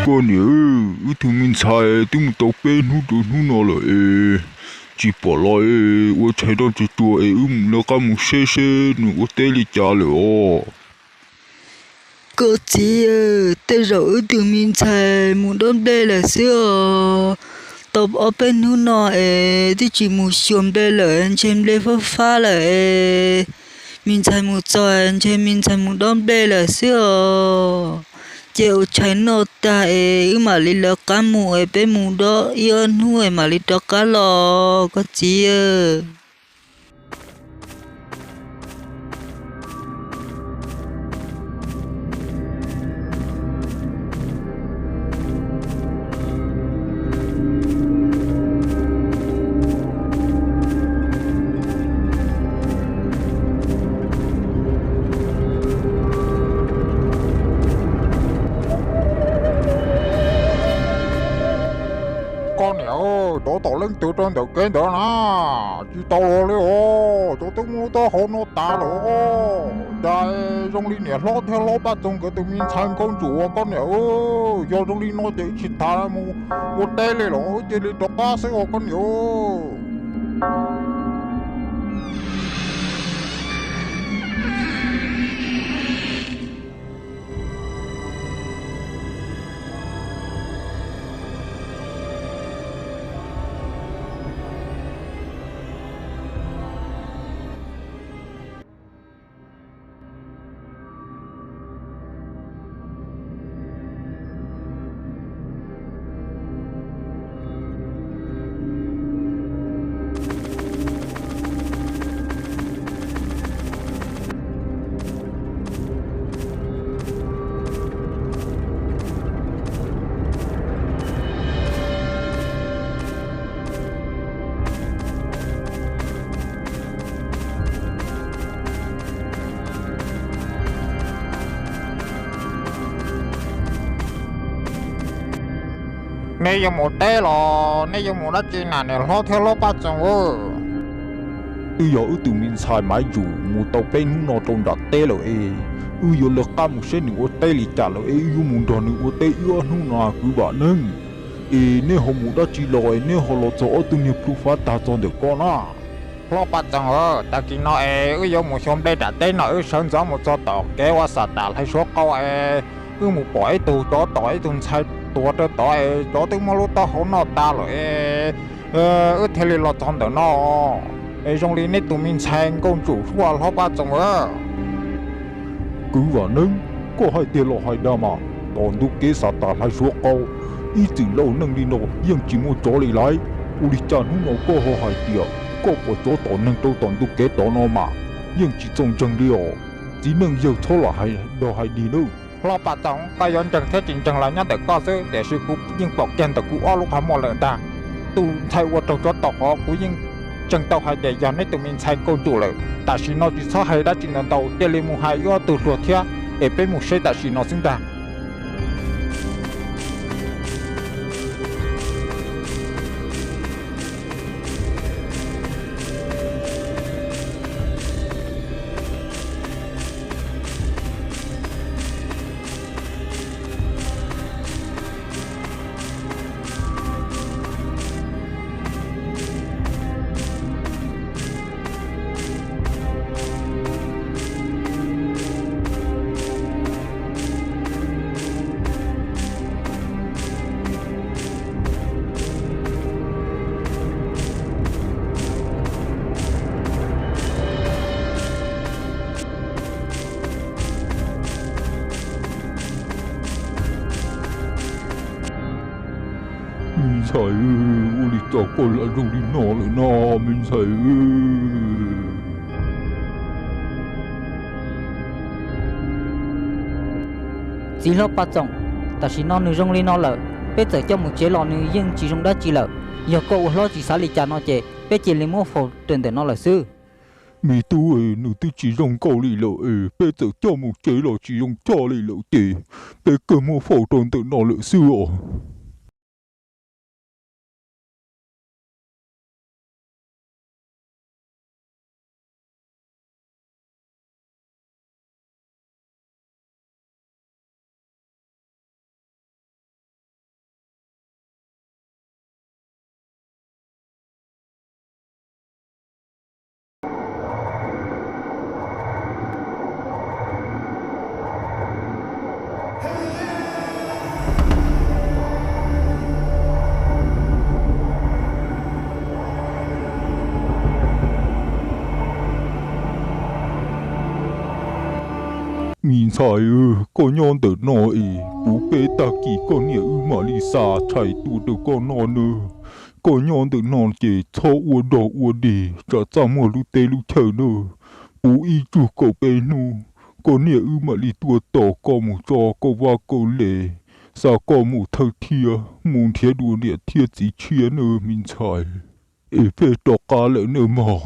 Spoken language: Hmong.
Koj niam, wb tug me ntxhais twb mus tau peb hnub rau hnub no lawm es tsis pom los, ua tshais noj tsuag tsuag es wb mus lawv qab mus seb seb nws ua teb li cas lawm os. Koj txiv, tej zaum wb tug me ntxhais mus dob nplej lawm xwb os. Tau ob peb hnub no es twb tsis mus xyuas nplej lawm, ntshe nplej fab fab lawm es me ntxhais mus txog ntshe me ntxhais mus dob nplej lawm xwb os. Ces ua tshais noj tag es wb mam li lawv qab mus es peb mus dob ib ob hnub es mam li rov qab los koj txiv. Koj niam, cov tom leej twg rau ntawm kev ntawd na, tsis tau los li os, cov twb muab lub taub hau noj tas lawm os. Cas zoo li niam hlob thiab hlob Paj Txoos nkawd tus me ntxhais nkauj ntsum ua koj niam, yog zoo li no ces wb tsis tham mus ua teb li los, cia li rov qab xwb os koj niam. Nej yuav mus teb los nej yuav mus dab tsi na niam hlob thiab hlob Paj Txoos? Twb yog wb tus me ntxhais Maiv Ntsum mus tau peb hnub no rau nram teb lawm es wb yuav lawv qab mus saib nws ua teb li cas lawm es wb yuav mus nrog nws ua teb ib ob hnub no kwv Vam Neeb. Es nej ho mus dab tsi los es nej ho los txog ob tug niag plhu fav tag txog ntawm ko na? Hlob Paj Txoos, tag kis no es wb yuav mus xyuas nplej nram teb no, wb sawv ntxov mus txog tom kev ua Xatas Hlais Suav Qau es wb mus pom ib tug tsov tom ib tug ntxhais tuag rau tod es tsov twb muab lub taub hau noj tas lawm es wb thiaj li los txog ntawm no. Es zoo li neb tus me ntxhais Nkauj Ntsum xwb hlob Paj Txoos. Kwv Vam Neeb, koj hais tiag los hais dag mas? Tom ntug kev Xatas Hlais Suav Qau, ib txwm lauj neej li no yeej tsis muaj tsov li lauj. Ua li cas hnub no koj ho hais tias koj pom tsov tom neeg rau tom ntug kev tod no mas? Yeej tsis txaus ntseeg li os. Txiv neej yawg txhob lam hais dog hais dig nawb. Hlob Paj Txoos, koj yuav ntseeg thiab tsis ntseeg los nyob ntawm koj xwb, tiam sis kuv yeej pom kiag ntawm kuv ob lub qhov muag lawm ntag. Tus ntxhais uas raug tsov tom qhov kuv yeej ntseeg tau hais tias yog neb tus me ntxhais Nkauj Ntsum lawm. Tam sim no tsis txhob hais dab tsi ntau ntau, cia li mus hais ib ob tug hluas thiab es peb mus seb tam sim no xwb ntag. Ntxhais, ua li cas koj lam zoo li no lawm no, me ntxhais? Txiv hlob Paj Txoos, tam sim no nws zoo li no lawm, peb txawm coj mus tsev los nws yeej tsis zoo dab tsi lawm. Yog koj ua hlob tsis xav li cas no ces peb cia li muab faus rau ntawm no lawm xwb. Me tub, nws twb tsis zoo nkauj li lawm es peb txawm coj mus tsev los tsis zoo coj li lawm ces peb kawg muab faus rau ntawm no lawm xwb os. Me ntxhais, koj nyob ntawm no es puv peb tag kis koj niam wb mam li xa tshais tua rau koj noj nawb. Koj nyob ntawm no ces txhob ua dog ua dig, tsam txaj muag lub teb lub chaw nawb. Puv ib tsug kaum peb hnub, koj niam wb mam li tuaj tos koj mus tso koj vaj koj le, xa koj mus thawj thiab mus nrhiav dua niam thiab txiv tshiab nawb me ntxhais. Es peb rov qab lawm nawb mog.